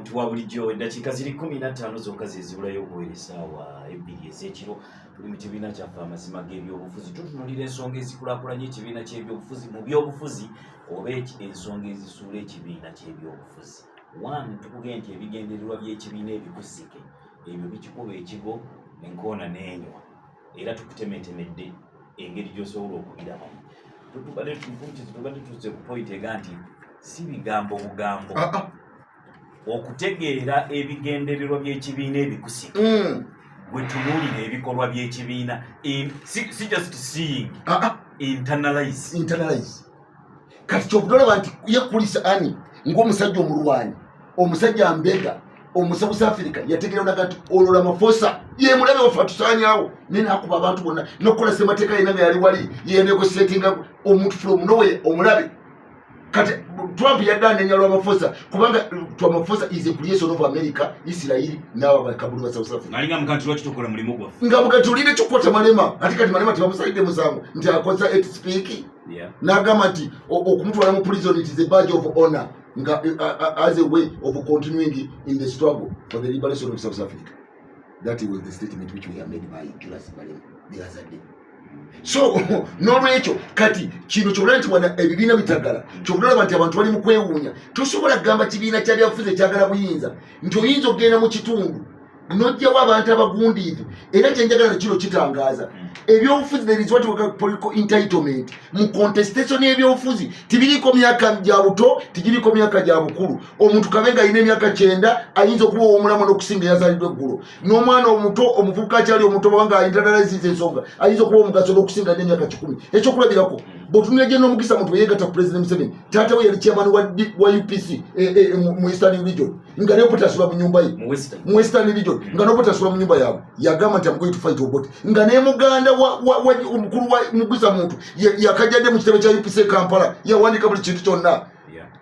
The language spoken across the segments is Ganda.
Muntu wa bulijjo, eddakiika ziri 15 zokka zezibulayo okuwera essaawa 2 ez'ekiro. Tuli mu kibiina kyaffe Amazima g'Ebyobufuzi. Tutunulira ensonga ezikulaakulanya ekibiina ky'ebyobufuzi mu byobufuzi oba ensonga ezisuula ekibiina ky'ebyobufuzi. One, tukugee nti ebigendererwa by'ekibiina ebikusike ebyo bikikuba ekigo enkoona n'enywa, era tukutemetemedde engeri gy'osobola okubirabamu. Tubadde tuzze ku point ega nti si bigambo bugambo. Ah, ah. Okutegeera ebigendererwa by'ekibiina ebikusike, gwe tunuulira ebikolwa by'ekibiina, si just seeing, Ah, ah. internalize. Internalize. Kati kyobutolaba nti yekulisa ani ng'omusajja omulwanyi, omusajja mbega omu South Africa, yategeera naga nti olwo Ramaphosa ye mulabe waffe atusaanyaawo, naye nakuba abantu bonna nokukola semateeka yena nga yali wali yenegotiatinga omuntu from nowhere, omulabe. Kati Trump yadde anenya Ramaphosa kubanga Ramaphosa is a creation of America, Israel n'abo bakabulu ba South Africa. Alinga mukanti, lwaki tukola mulimu gwaffe? Nga mukati olina ekyokukwata Malema, ate kati Malema tebamusalidde musango nti akozesa hate speech. N'agamba nti okumutwala mu prison, it is a badge of honor nga as a way of continuing in the struggle for the liberation of South Africa. That was the statement which we made by Julius Malema the other day. So n'olwekyo kati kino kyobulaba nti wana ebibiina bitagala, kyobulaba nti abantu bali mu kwewuunya. Tosobola kugamba kibiina kya byabufuzi ekyagala buyinza nti oyinza okugenda mu kitundu n'ojjawo abantu abagundiivu. Era kyenjagala nekino kitangaaza ebyobufuzi, there is what we call political entitlement mu contestation y'ebyobufuzi. Tibiriko myaka gya buto, tigiriko myaka gya bukulu. Omuntu kabe nga alina emyaka 90, ayinza okuba ow'omulamu n'okusinga eyazaaliddwa eggulo, n'omwana omuto, omuvubuka akyali omuto, bwaba nga internalize ensonga, ayinza okuba omugaso n'okusinga alina emyaka 100. Ekyokulabirako, bw'otunula gye n'omukisa muntu yeegatta ku President Museveni, taata we yali chairman wa UPC mu Eastern Region, nga naye obutasula mu nyumba ye. Mu Western. Mu Western Region, nga n'obutasula mu nyumba yaabwe. Yagamba nti, "Am going to fight Obote," nga ne muganda wa omukulu wa Mugisa Muntu yakajjadde mu kitebe kya UPC e Kampala, yawandika buli kintu kyonna.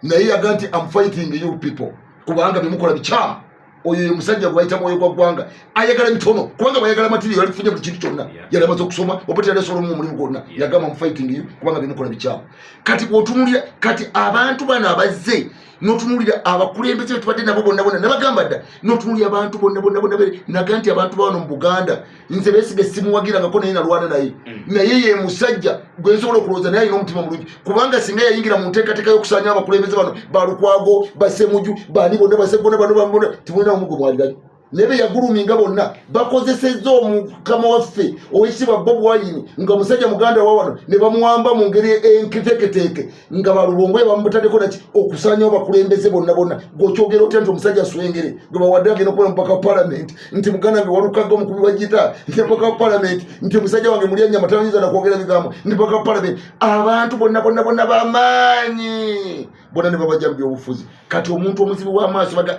Naye yaga nti, "Am fighting you people kubanga byemukola bikyamu." Oyo ye musajja gwe bayita mwoyo gwa ggwanga, ayagala mitono, kubanga bwayagala material yalifunye buli kintu kyonna. Yali amaze okusoma, Obote yali asobola omuwa omulimu gwonna. Yagamba, "Am fighting you kubanga byemukola bikyamu." Kati bw'otunulira kati abantu bano abazze, n'otunulira abakulembeze betubadde nabo bonna bonna, nabagamba dda, n'otunulira abantu bonna bonna bonna naga nti abantu bawano mu Buganda, nze Besigye simuwagirangako, naye nalwana naye. Naye ye musajja gwe nsobola okulowooza naye alina omutima mulungi, kubanga singa yayingira mu nteekateeka y'okusaanya abakulembeze bano, Balukwago, Basemuju, bani bonna, Basegona bano bonna, timulina omugo mwalirayo. Naye be yaguluminga bonna bakozesezza omukama waffe owekitiibwa Bobi Wine, nga musajja muganda wa wano, ne bamuwamba mu ngeri enteeketeeke nga balubongoye bamutaddeko naki okusaanyawo bakulembeze bonna bonna. Gweokyogera otya nti omusajja Swengere gwe bawadde agenda okubeera mubaka wa palamenti, nti muganda wange Walukaga omukubi wa gita, nti mubaka wa palamenti, nti omusajja wange mulya nyama tayinza nakwogera bigambo, nti mubaka wa palamenti? Abantu bonna bonna bonna bamaanyi bonna ne babajja mu byobufuzi. Kati omuntu omuzibu w'amaaso baga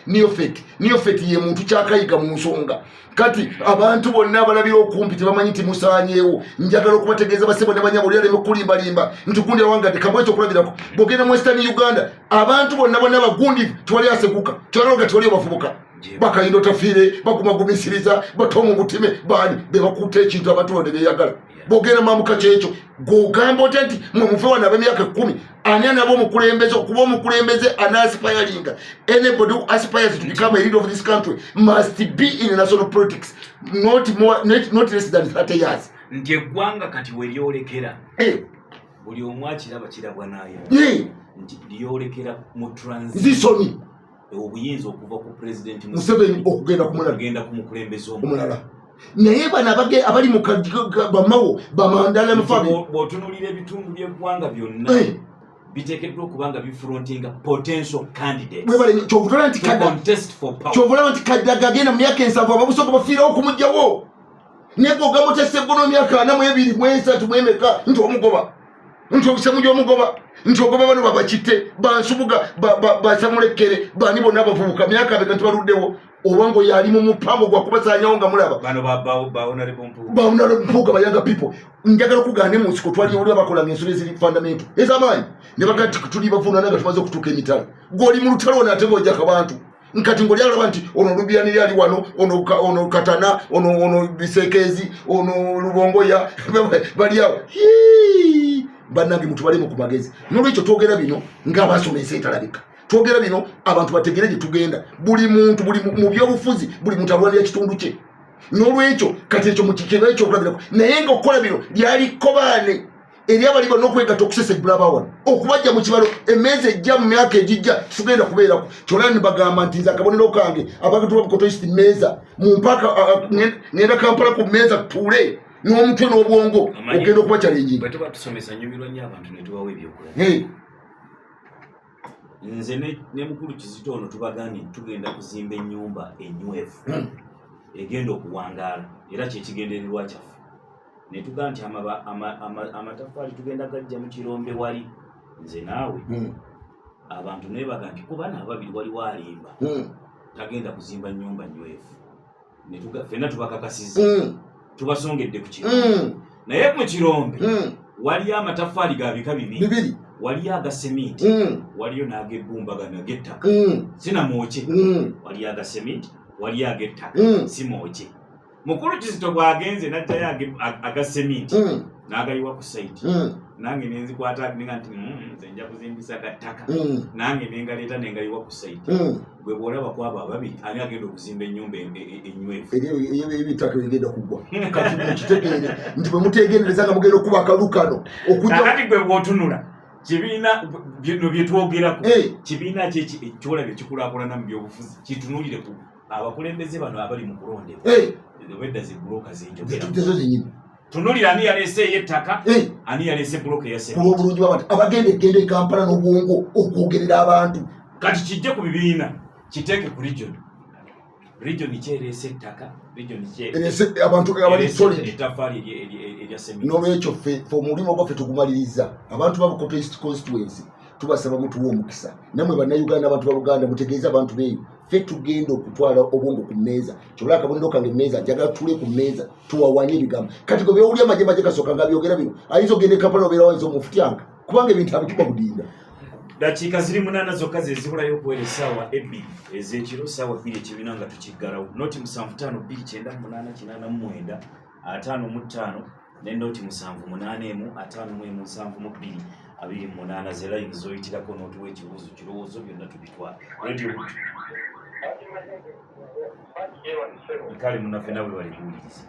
neophyte. Neophyte ye muntu kyakayiga mu nsonga. Kati abantu bonna abalabira okumpi tebamanyi nti musaanyeewo. Njagala okubategeeza, basebo ne banyabo, oli aleme kulimbalimba nti gundi awangadde. Kamu ekyokulabirako, bw'ogenda mu Western Uganda, abantu bonna bonna bagundi, tewali aseguka, tewali tewali abavubuka bakayindo tafiire bagumagumisiriza batomu butime baani bebakutte ekintu abantu bonna beyagala. Bwogenda mambuka kyekyo, gwogamba otya nti mwe muve wano ab'emyaka 10? Ani anaba omukulembeze? Okuba omukulembeze anaaspiringa, anybody who aspires to become a leader of this country must be in national politics not more, not less than 30 years. Nti eggwanga kati we lyolekera, buli omu akiraba, kirabwa naye nti lyolekera mu transition, obuyinza okuva ku Pulezidenti Museveni okugenda ku mulala. Okugenda ku mukulembeze omulala. Omulala. Naye bano abali mu bamawo bamandala Nti mufabi. Bw'otunuulira ebitundu by'eggwanga byonna, biteekeddwa okuba nga bifrontinga potential candidates Mwebale. Kyovulaba nti to contest for power. Kyovulaba nti Kaddaga agenda mu myaka 70, ababusoga bafiirawo okumugjawo. Naye gogamba otya Seggono myaka 42 mu 30 mwemeka nti omugoba, nti obusemuja omugoba, nti ogoba bano babakite bansubuga basamulekere bani bonna abavubuka myaka abeka nti baluddewo, oba ngo yali mu mupango gwa kubasaanyawo nga mulaba? Bano ba Honorable Mpuuga. Ba Mpuuga, ba younger people. Njagala okugaana mu nsiko twali oli abakolanga ensobi eziri fundamental ez'amaanyi, ne baga nti tuli bavuunana nga tumaze okutuuka emitala. Gw'oli mu lutalo ono ate ng'ojjako abantu nkati ng'oli alaba nti ono Lubyaniri ali wano, ono Katana, ono Bisekeezi, ono Lubongoya, bali awo. Hii! Bannange, mutubalemu ku magezi. N'olwekyo twogera bino ng'abasoma ensi etalabika. Twogera bino abantu bategere gye tugenda. Buli muntu, buli mu byobufuzi, buli muntu alwanira kitundu kye. N'olwekyo kati ekyo mukikeba ekyokulabirako, naye nga okukola bino lyali kkobaane eri abali bonna okwegatta okusesegula abawano okubajja mu kibalo. Emmeeza ejja mu myaka egijja tugenda kubeerako kyona. Nibagamba nti nze akabonero kange, abantu ba Bukoto East, mmeeza mu mpaka. Ngenda Kampala ku mmeeza, tutuule n'omutwe n'obwongo ogenda okuba challenging. Bwe tuba tusomesa, nyumirwa nnyo abantu ne tubawa ebyokulaba. Nze ne mukulu Kizito ono tubagambye nti tugenda kuzimba ennyumba enywevu egenda okuwangaala, era kyekigendererwa kyaffe. Ne tugamba nti amataffaali tugenda gajja mu kirombe wali, nze naawe. Abantu nebaga nti ku bana ababiri waliwo alimba, tagenda kuzimba nnyumba nywevu. Ffenna tubakakasiza, tubasongedde ku kirombe. Naye mu kirombe waliyo amataffaali ga bika bibiri. Bibiri. Waliyo aga seminti, waliyo n'ag'ebbumba, gano ag'ettaka, sinamwoki. Waliyo aga seminti, waliyo ag'ettaka, si mwoki. Mukulu Kizito bw'agenze n'ajjayo aga seminti n'agayiwa ku site, nange nenzikwata ninga nti, nze nja kuzimbisa ga ttaka." Nange nengaleeta nengayiwa ku site. Gwe bw'olaba ku abo ababiri, ani agenda okuzimba ennyumba enywevu? Ebitaka bigenda kugwa. Kati mukitegeere nti bwe mutegendereza nga mugenda okuba akalu kano okujja. Kakati gwe bw'otunula kibiina bino bye twogerako, kibiina ki kyolabye kikulaakulana mu byobufuzi? Kitunulire ku abakulembeze bano abali mu kulondebwa, obwedda zi buloka zenjogera. Ezo zenyini. Tunulira ani yaleese ey'ettaka, ani yaleese buloka eya ku seminti. Lw'obulungi bw'abantu abagenda egenda e Kampala n'obwongo okwogerera abantu. Kati kijje ku bibiina, kiteeke ku region. Region kyereese ettaka, region Erese abantu abali ereese solid. Ettaffaali erya seminti. N'olwekyo ffe omulimu gwaffe tugumaliriza. Abantu ba Bukoto East constituency, tubasaba mutuwe omukisa. Nammwe Bannayuganda, abantu ba Buganda, mutegeeze abantu beeyo, ffe tugenda okutwala obwongo ku mmeeza. Kyobula akabonero kange emmeeza, njagala tule ku mmeeza tuwawanye ebigambo. Kati gwe byowulya amagye magye kasooka nga byogera bino, ayinza okugenda e Kampala, obeera wayinza omufutyanga, kubanga ebintu abituba budinda. Dakiika ziri 8 zokka ze zibulayo okuwera essaawa 2 ez'ekiro. Ssaawa 2 ekibiina nga tukiggalawo. Noti 752988955 ne noti 781517228 ze layini z'oyitirako n'otuwa ekibuuzo, kirowoozo, byonna tubitwala. Radio Buddu. Kale munaffe, nawe bali kuwuliriza.